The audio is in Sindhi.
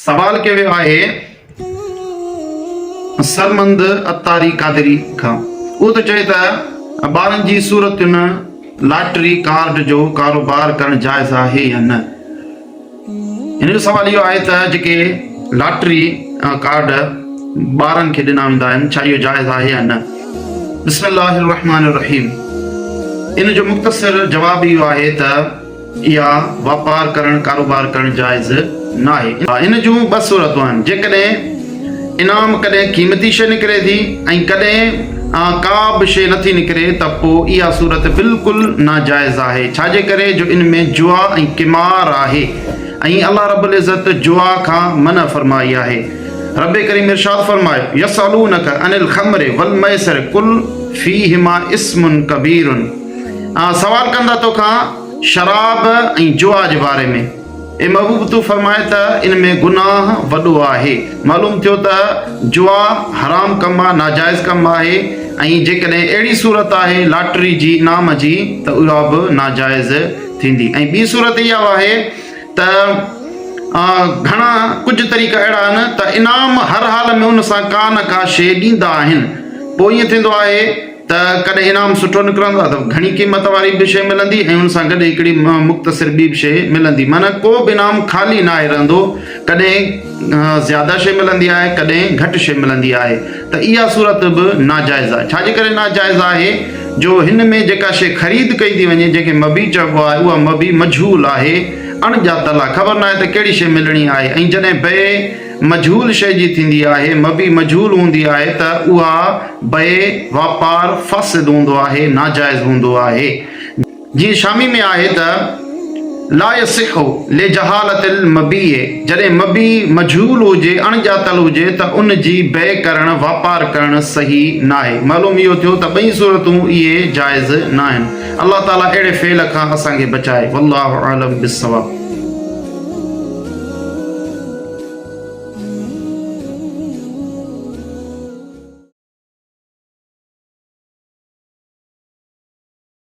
سوال ڪيو ويو آهي سرمند عطاري قادري کان اهو ٿو چئي ته ٻارن جي صورتن لاٽري ڪارڊ جو ڪاروبار ڪرڻ جائز آهي يا نه؟ هن جو سوال اهو آهي ته جيڪي لاٽري ڪارڊ ٻارن کي ڏنا ويندا آهن ڇا اهو جائز آهي يا نه؟ بسم الله الرحمن الرحيم ان جو مختصر جواب اهو آهي ته اها واپار ڪرڻ، ڪاروبار ڪرڻ جائز ناهي. ان جون ٻه صورتون آهن، جيڪڏهن انعام ڪڏهن قيمتي شيء نڪري ٿي ۽ ڪڏهن ڪا به شيء نٿي نڪري ته پوء اها صورت بلڪل ناجائز آهي، ڇاجي ڪري جو ان ۾ جوا ۽ قمار آهي ۽ الله رب العزت جوا کان منع فرمائي آهي. رب ڪريم ارشاد فرمايو، يسألونک عن الخمر والميسر قل فيهما اثم ڪبير. سوال ڪن ٿا توکان شراب ۽ جوا جي باري ۾، اي محبوب تون فرماء ته ان ۾ گناهه وڏو آهي. معلوم ٿيو ته جوا حرام ڪم آهي، ناجائز ڪم آهي ۽ جيڪڏهن اهڙي صورت آهي لاٽري جي انعام جي ته اها به ناجائز ٿيندي ۽ ٻي صورت اها آهي ته گهڻا ڪجهه طريقا اهڙا آهن ته انعام هر حال ۾ ان سان ڪا نه ڪا شيء ڏيندا آهن پوء ائين ٿيندو آهي ته ڪڏهن انعام سٺو نڪرندو آهي ته گهڻي قيمت واري به شيء ملندي ۽ ان سان گڏ هڪڙي مختصر ٻي به شيء ملندي معنيٰ ڪو به انعام خالي ناهي رهندو ڪڏهن زياده شيء ملندي آهي ڪڏهن گهٽ شيء ملندي آهي ته اها صورت به ناجائز آهي ڇا جي ڪري ناجائز آهي جو هن ۾ جيڪا شيء خريد ڪئي ٿي وڃي جنهن کي مبيع چئبو آهي اها مبيع مجهول آهي اڻ ڄاتل آهي خبر ناهي ته ڪهڙي شيء ملڻي آهي ۽ جڏهن بيع مجهول شيء جي ٿيندي آهي، مبيع مجهول هوندي آهي ته اها بيع، واپار، فاسد هوندو آهي، ناجائز هوندو آهي. جيئن شامي ۾ آهي ته، لا يصح لجهالة المبيع، جڏهن مبيع مجهول هجي، اڻ ڄاتل هجي ته ان جي بيع ڪرڻ، واپار ڪرڻ، صحيح ناهي. معلوم اهو ٿيو ته ٻئي صورتون اهي جائز ناهن. الله تعاليٰ اهڙي فعل کان اسان کي بچائي. والله اعلم بالصواب.